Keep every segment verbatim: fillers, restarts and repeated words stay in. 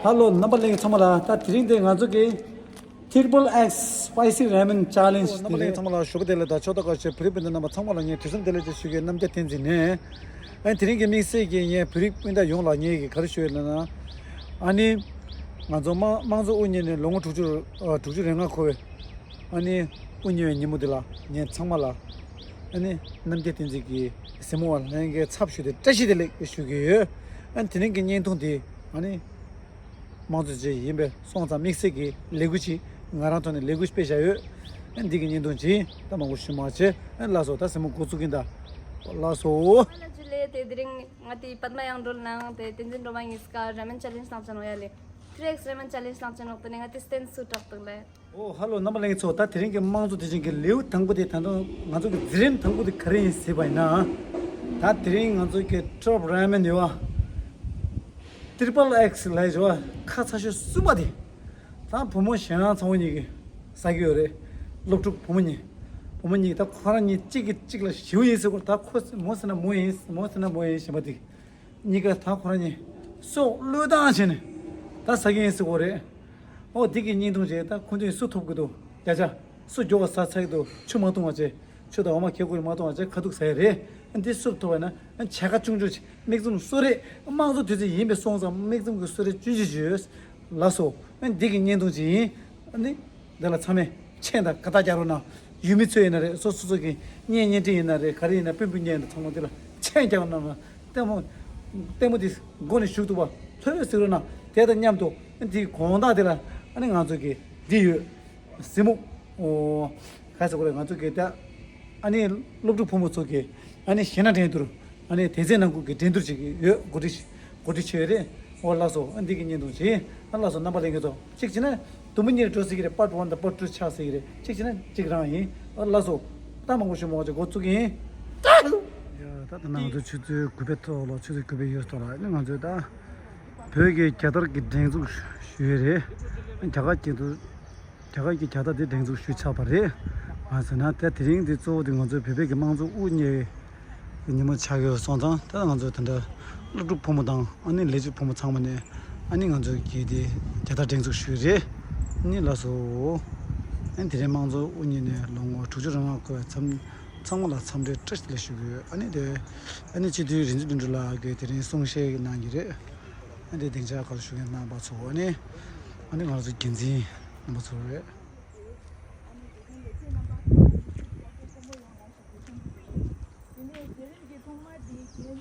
ཧ་ལོ། རྣམ་པ་ལྷན་རྒྱས་ཚང་མ་ལ། ད་དེ་རིང་འདི་ང་ཚོ་གི་Triple X Spicy Ramen Challenge དེ་རེད། རྣམ་པ་ལྷན་རྒྱས་ཚང་མ་ལ་ཞོགས་པ་བདེ་ལེགས་དང་ཕྱག་དོག་དགའ་ཞིང་བོད་རིགས་སྤུན་ཟླ་རྣམ་པ་ཚང་མ་ལ་ངས་དུས་གསུམ་བདེ་ལེགས་ཞེས་ཞུ་གི་ཡོད། རྣམ་རྒྱལ་བསྟན་འཛིན་ནས། ཨ་ནི་དེ་རིང་གི་དམིགས་བསལ་གྱི་ངས་བོད་རིགས་སྤུན་ཟླ་ཡོངས་ལ་ངས་གི་ག་རེ་ཞུ་ཡོད་ལབ་ན། ཨ་ནི་ང་ཚོ་དམངས་དམངས་གཙོ་དབུ་བརྙེས་ནས་ལོ་ངོ་དྲུག་ཅུ་ཨ་དྲུག་ཅུ་རེ་ལྔ་འཁོར་བའི་ཨ་ནི་དབུ་བརྙེས་པའི་ཉིན་མོ་འདི་ལ་ངས་ཚང་མ་ལ་ཨ་ནི་རྣམ་རྒྱལ་བསྟན་འཛིན་གྱི་གཟིགས་མོ་བ་ལྷན་རྒྱས་ཚབ་ཞུས་ཏེ་བཀྲ་ཤིས་བདེ་ལེགས་ཞུ་གི་ཡོད། ཨ་ནི་དེ་རིང་གི་བརྙན་ཐུང་འདི་ཨ་ནི་དམངས་གཙོ་ཅན་ཡིན་པས་སོང་ཙང་དམིགས་བསལ་གྱི་ལས་འགུལ་ཅིག་ང་རང་ཐོག་ནས་ལས་འགུལ་སྤེལ་བཞག་ཡོད། ཨ་ནི་འདི་གི་བརྙན་ཐུང་ཅིག་ད་མང་པོ་ཞུ་མ་བྱེད། ཨ་ནི་ལགས་སོ། ད་གཟིགས་མོ་འགོ་བཙུགས་ཀྱིན་གདའ། ལགས་སོ། ཧ་ལས་ཇུ་ལེ། དེ་དེ་རིང་ང་དེ་པདྨ་གཡང་འགྲོལ་ནང་དེ་བསྟན་འཛིན་སྒྲོལ་མ་གཉིས་ཀ་ར་མེན་ཆེ་ལེན་ཇི་བཏང་ཅན་ནོ་ཡ་ལེ། ཐི་རེ་ཨེགས་ར་མེན་ཆེ་ལེན་ཇི་བཏང་ཅན་ནོ་དེ་ནས་ང་དེ་སྟན་སུ་དྲག་ཏུ་ལེ། ཨོ་ཧ་ལོ། རྣམ་པ་ལྷན་རྒྱས་ཚོ། ད་དེ་རིང་གི་དམངས་གཙོ་དུས་ཆེན་གྱི་ལེའུ་དང་པོ་དེ། ད་དུང་ང་ཚོ་གི་འཛིན་རིམ་དང་པོ་དེ་ག་རེ་ཡིན་ཟེར་བ་ཡིན་ན། ད་དེ་རིང་ང་ཚོ་གི་ཊོབ་ར་མེན་ཡོད་བ། Triple X ལབ་ཡོད་བ། ཁ་ཚ་ཤོས་གསུམ་པ་དེ། ད་བུ་མོ་གཞན་དབང་ཚ་བོ་གཉིས་ཀྱིས་ཟ་གི་ཡོད་རེད། སློབ་ཕྲུག་བུ་མོ་གཉིས། བུ་མོ་གཉིས་ད་ཁོ་རང་གཉིས་གཅིག་གིས་གཅིག་ལ་ཞེ་པོ་ཡིན་ཟེར་གོ། ད་ཁོ་མོ་ཟེར་ན་མོ་ཡིན། མོ་ཟེར་ན་མོ་ཡིན། གཞན་པ་དེ་གཉིས་ཀ་ད་ཁོ་རང་གཉིས་སྲོག་བློས་བཏང་བྱས་ནས་ད་ཟ་གི་ཡིན་ཟེར་གོ་རེད། ཨོ་འདི་གི་བརྙན་ཐུང་བྱས། ད་ཁོ་ཚོས་སུ་ཐོབ་གི་འདུག་བརྒྱ་ཆ་སུ་མགྱོགས་པ་ཟ་ཚར་གི་འདུག་ཆུ་མ་འཐུང་བ་བྱས། ཆུ་དང་འོ་མ་ཁལ་ཁུར་མ་འཐུང་བ་བྱས་ཁ་ཐུག་ཟ་ཡི་རེད། འདི་སུ་ཐོབ་པ་ན་བྱ་དགའ་ཆུང་ཆུང་ཅིག་མིག་བཙུམ་གསོལ་རས། དམངས་གཙོ་དུས་ཚོད་ཡིན་པས་སོང་ཙང་མིག་བཙུམ་གྱི་གསོལ་རས་ཆུང་ཆུང་ཅིག་ཡོད། ལགས་སོ། འདི་གི་བརྙན་ཐུང་ཅིག་ཡིན། འདི་ལ་ཚང་མས་མཆན་དང་དགའ་རྟགས་རྒྱག་རོགས་གནང་། ཡུལ་མི་ཚོ་ཡིན་ན་རེད། སོ་སོ་སོ་གི་བརྙན་བརྙན་འཕྲིན་ཡིན་ན་རེད། ག་རེ་ཡིན་ན་སྤུན་སྤུན་བརྙན་དང་ཚང་མ་འདི་ལ་མཆན་རྒྱག་རོགས་གནང་། ལྟད་མོ་ལྟད་མོ་འདི་མགོ་ནས་མཇུག་ཐུག་པ་ལྷོད་ལྷོད་གཟིགས་རོགས་གནང་། དེ་དང་མཉམ་དུ་འདི་དགོང་དག་འདི་ལ་ཨ་ནི་ང་ཚོ་གི་འདི་ཡོད། གཟིགས་མོ། ཨོ། ག་ཟེར་དགོས་རེད། ང་ཚོ་གི་ད་ཨ་ནི་སློབ་ཕྲུག་ཕོ་མོ་ཚོ་གི་ཨ་ནི་གཞས་སྣ་འགྲན་བསྡུར། ཨ་ནི་དད་རྫས་ནང་ཁུལ་གྱི་འགྲན་བསྡུར་ཅིག་ཡོད། གོ་སྒྲིག་གོ་སྒྲིག་བྱས་ཡོད་རེད། ཨོ་ལགས་སོ། ཨ་འདི་གི་བརྙན་ཐུང་ཅིག་ཨ་ལགས་སོ། རྣམ་པ་ལྷན་རྒྱས་ཚོ། གཅིག་བྱས་ན་དུམ་བུ་གཉིས་འགྲོ་སྲིད་ཀྱི་རེད། པར་ཊི་ཝན་དང་པར་ཊི་ཊུ་ཆགས་སྲིད་ཀྱི་རེད། གཅིག་བྱས་ན་གཅིག་རང་ཡིན། ཨ་ལགས་སོ། ད་མང་པོ་ཞུ་མ་དགོས་བྱས་འགོ་བཙུགས་ཀྱི་ཡིན། ད་ལོ། ཡ་ད་ད་ང་ཚོ་ཆུ་ཚོད་དགུ་པའི་ཐོག་ལ། ཆུ་ཚོད་དགུ་པའི་ཡོལ་ཐོག་ལ་ཨ་ནི་ང་ཚོས་ད་བོད་ཀྱི་རྒྱལ་དར་གྱི་སྒྲེང་འཛུགས་ཞུས་ཡོད་རེད། རྒྱ་གར་གྱི་དུ། རྒྱ་གར་གྱི་རྒྱལ་དར་དེ་སྒྲེང་འཛུགས་ཞུས་ཚར་བ་རེད། མ་ཟེར་ན་ད་དེ་རིང་འདི་གཙོ་བོ་དེ་ང་ཚོའི་བོད་པའི་གི་དམངས་གཙོ་དབུ་བརྙེས་ཀྱི་ཉིན་མོ་ཆགས་ཡོད་སོང་ཙང་། ད་ང་ཚོ་དེ་འདྲ་སློབ་ཕྲུག་ཕོ་མོ་དང་ཨ་ནི་ལས་བྱེད་ཕོ་མོ་ཚང་མ་ནས་ཨ་ནི་ང་ཚོའི་གི་དེ་རྒྱལ་དར་སྒྲེང་འཛུགས་ཞུས་རེད། ཨ་ནི་ལགས་སོ། ཨ་ནི་དེ་རིང་དམངས་གཙོ་དབུ་བརྙེས་ནས་ལོ་ངོ་དྲུག་ཅུ་རེ་ལྔ་འཁོར་བའི་ཚང་ཚང་མ་ལ་འཚམས་འདྲི་བཀྲ་ཤིས་བདེ་ལེགས་ཞུ་གི་ཡོད། ཨ་ནི་དེ་ཨ་ནི་སྤྱི་འཐུས་རིག་འཛིན་དོན་གྲུབ་ལགས་ཀྱིས་དེ་རིང་གསུང་བཤད་གནང་གི་རེད། ཨ་ནི་དེ་སྡིངས་ཆ་ཁག་ལ་བཞུགས་མཁན་རྣམ་པ་ཚོ། ཨ་ནི་ཨ་ནི་ང་ཚོ་འགན་འཛིན་རྣམ་པ་ཚོ་རེད། དེ་ནས་མཛད་རིམ་གྱི་ཐོག་མ་དེ་རྒན་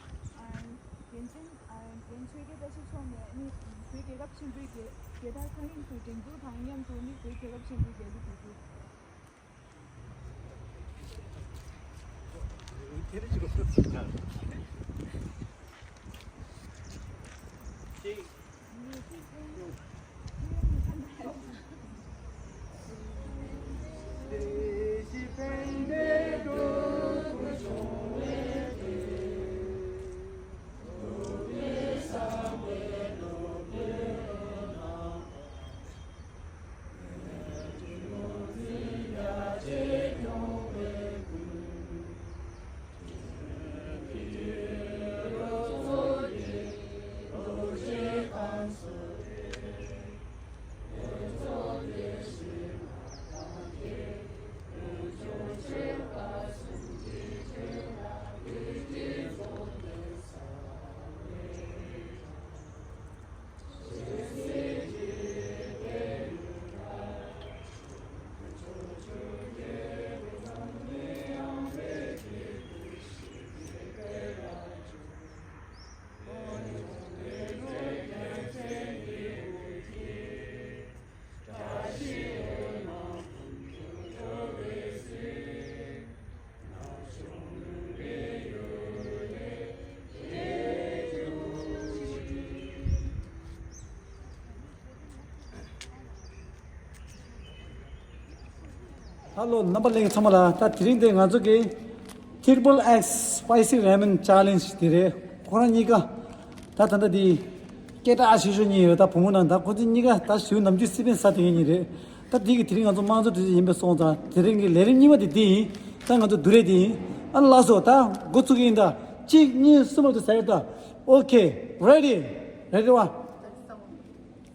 རྒན་ཆོས་རྒྱལ་བཀྲ་ཤིས་མཆོག་ནས་ནི་བོད་རྒྱལ་ཁབ་ཆེན་པོའི་རྒྱལ་རྒྱལ་དར་ཐང་རིང་དུ་སྒྲེང་འཛུགས་དང་མཉམ་དུ་ནི་བོད་རྒྱལ་ཁབ་ཆེན་པོའི་རྒྱལ་གླུ་བརྗེ་རྒྱུ། ཧ་ལོ། རྣམ་པ་ལྷན་རྒྱས་ཚང་མ་ལ། ད་དེ་རིང་འདི་ང་ཚོ་གི་Triple X Spicy Ramen Challenge དེ་རེད། ཁོ་རང་གཉིས་ཀ་ད་ད་ལྟ་དེ་སྐད་གྲགས་ཆེ་ཤོས་གཉིས་ཡོད། ད་བུ་མོ་ནང་ད་ཁོ་ཚོ་གཉིས་ཀ་ད་ཞེ་པོ་ནམ་རྒྱུན་སི་པན་ཟ་བསྡད་མཁན་གཉིས་རེད། ད་དེ་གི་དེ་རིང་ང་ཚོ་དམངས་གཙོ་དུས་ཚོད་ཡིན་པས་སོང་ཙང་དེ་རིང་གི་ལས་རིམ་གཉིས་པ་དེ་འདི་ཡིན། ད་ང་ཚོ་བསྡུར་རེས་དེ་ཡིན། ཨ་ལགས་སོ། ད་འགོ་ཚུགས་ཀྱི་ཡིན། ད་གཅིག་གཉིས་གསུམ་བར་དུ་ཟ་ཡོད། ད་ཨོ་ཁེ། རེ་ཌི། རེ་ཌི་བ།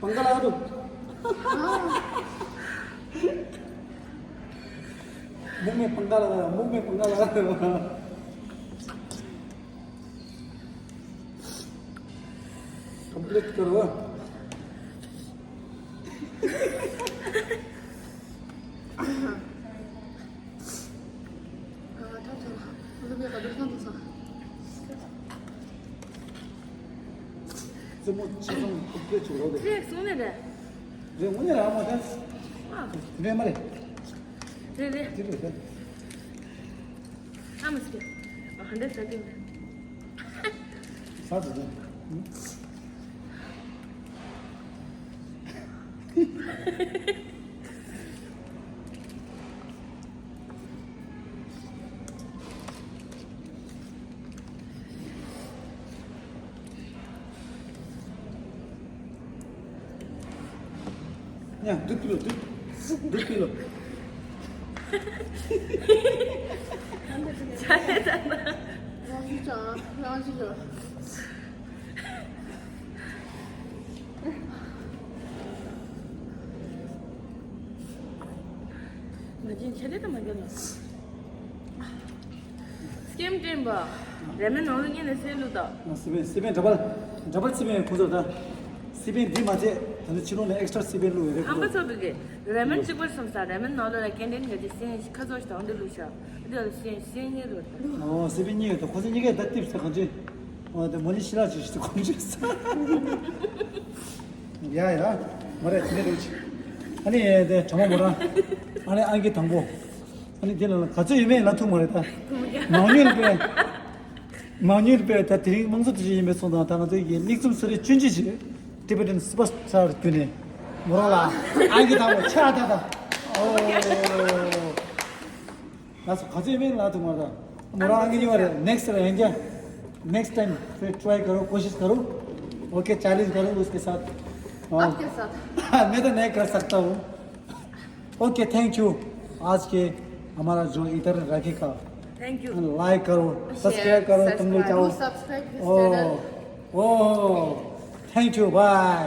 पंगा लगा दो। मुंह में पंगा लगा, मुंह में पंगा लगा। कंप्लीट करो। ཨ། ཐབས་ཆག་ལ། ལུས་པའི་ག་དུར་ཁང་དུ་སོང་། རྩེད་མོ་ཆེ་ཆུང་ཁུག་ཀྱོ་ཆུ་ལོ་དེ། ཁྱེད་སོང་ནས་རེད། རེད། དངོས་གནས་རང་མ་ད། ཨ། རེད་མ་རེད། རེད་རེད། དེ་རེད་ད། ཨ་མ་སི། ཨ། ཧན་ཌེ་སེ་ཀེན་ཌ། ས་དེ་ད། ཡ། སྡུག་གི་ལོ། སྡུག་སྡུག་གི་ལོ། རང་ཤི་ཅང་རང་ཤི་ཅང་། ང་ཅིན་ཆེ་ལེ་ད་མ་རྒྱབ་ན། སྐེམ་སྐྲན་པ། ར་མེན་ནང་ལ་ངེད་ནས་སེ་ལུ་ད། སི་པན། སི་པན་ཌ་བལ། ཌ་བལ་སི་པན་ཁོ་ཚོ་ད། སི་པན་འདི་མ་བྱས། ད་ནི་ཕྱི་ལོགས་ནས་ཨེག་སི་ཊ་ར་སི་པན་བླུགས་ཡོད་རེད་ཁོ་ཁམས་པ་ཚོ། ཚོ་བི་གི་ར་མེན་གཅིག་པར་སོང་ས། ར་མེན་ནང་ལོ་ལ་སྐེམ་སྐྲན་ག་ཅི་སེན་ཁ་ཚོ་ཞིག་དང་འདི་བླུགས་ཤག་འདི་ལ་སེན་སེན་གཉིས་རོ་ད། ཨོ། སི་པན་གཉིས་ཡོད་ད། ཁོ་ཚོ་གཉིས་ཀས་ད་ཏིབ་ས་གང་ཅི། ཨོ། དེ་མོ་ནི་ཤི་ལ་ཅི་ཞིག་གོམ་ཅི་ས། ཡ་ཡ། མ་རེད། དེ་འདྲ་རེད། ཨ་ནི་དེ་གྲོ་མ་མོ་རང་། ཨ་ནི་ཨང་ཀི་དང་པོ། ཨ་ནི་དེ་ལ་ག་ཚོད་ཡོད་མེད་ལབ་ཐུབ་མ་རེད་ད། མང་ཉུང་དཔེ། མང་ཉུང་དཔེ་ད། དེ་རིང་དམངས་གཙོ་དེ་བཞིན་ཡིན་པའི་སོང་ཙང་། ད་ང་ཚོའི་གི་མིག་བཙུམ་སུ་རེད་ཆུན་ཆུན་ཞིག་ཊི་བེ་ཊན་སུ་པར་སི་ཊར་བརྒྱུད་ནས་མོ་རང་ལ་ཨང་ཀི་དང་པོ་ཆ་ད་ད། ཨོ། ལགས་སོ། ག་ཚོད་མིན་ལ་དུ་མ་ད། མོ་རང་ཨང་ཀི་གཉིས་པ་རེད། ནེག་སི་ཊི་རེད་ཡང་ཀྱང་། नेक्स्ट टाइम फिर ट्राई करो, कोशिश करो। ओके, चैलेंज करो उसके साथ। हाँ। आपके साथ। मैं तो नहीं कर सकता हूँ। Okay, thank you. आज के हमारा जो इधर रखेगा। Thank you. लाइक करो, सब्सक्राइब करो, तुम लोग चाहो। सब्सक्राइब ओ, ओ, थैंक यू, बाय।